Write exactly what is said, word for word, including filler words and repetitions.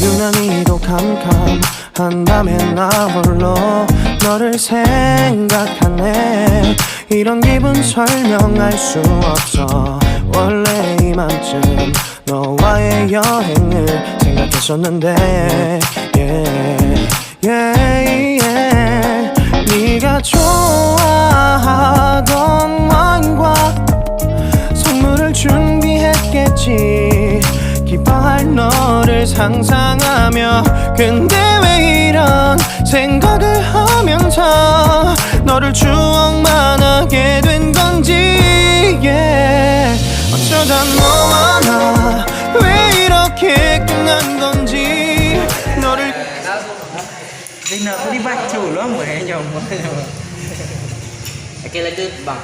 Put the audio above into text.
유난히도 캄캄한 밤에 나 홀로 너를 생각하네. 이런 기분 설명할 수 없어. 원래 이맘쯤 너와의 여행을 생각했었는데. Yeah, yeah, yeah. 네가 좋아하던 와인과 선물을 준비했겠지. 기뻐할 너를 상상하며. 근데 왜 이런 생각을 하면서 너를 추억만 하게 된 건지. Yeah. 어쩌다 너와 나 왜 이렇게 끝난 건지. 너를 Ina, aku dibaco lo, ambo, eh, nyaman. Oke, lanjut, Bang.